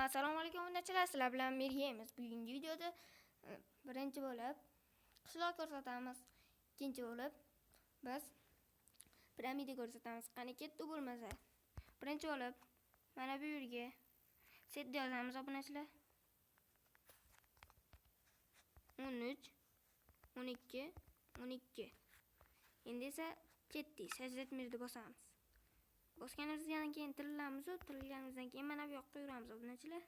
Assalomu alaykum obunachilar, sizlar bilan Mirgemiz. Bugungi videoda birinchi bo'lib qishloq ko'rsatamiz. Ikkinchi bo'lib biz piramida ko'rsatamiz. Qani ketdi bo'lmasa. Birinchi bo'lib mana bu yerga set yozamiz obunachilar. 13 12 12. Endi esa ketdik. Sajdat mirni bosamiz. Bosganimizdan keyin tirilamiz, tirilganimizdan keyin mana bu yoqqa yuramiz obunachilar.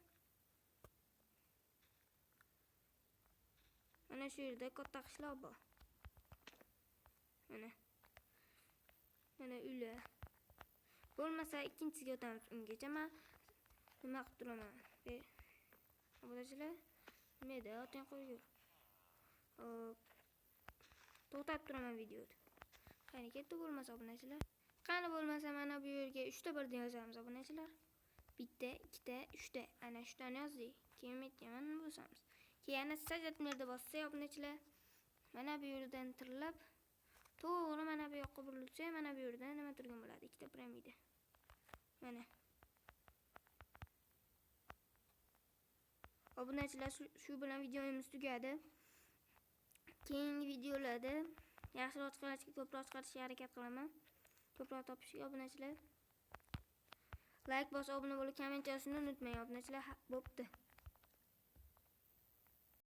Mana shu yerda katta qishloq bor. Mana. Mana uylar. Bo'lmasa ikkinchisiga o'tamiz. Ungacha men nima qilib turaman? Obunachilar, nima edi? Oting qo'ygur. Hop. To'xtatib turaman videoni. Qani ketdi bo'lmasa obunachilar. Qani bo'lmasa mana bu yerga 3 ta birni yozamiz obunachilar. Bitta, ikkita, uchta. Ana shularni yozdik. Keyin aytganman bosamiz. Keyin yana sajat mirni bossak obunachilar. Mana bu yerdan tirilib to'g'ri mana bu yoqqa burilsa, mana bu yerda nima turgan bo'ladi? Ikkita piramida. Mana. Obunachilar, shu bilan videomiz tugadi. Keyingi videolarda yaxshiroq chiqarishga, ko'proq chiqarishga harakat qilaman. Ko'proq topishga obunachilar. Like bosib, obuna bo'lib, komment yozishni unutmang obunachilar. Bo'pti.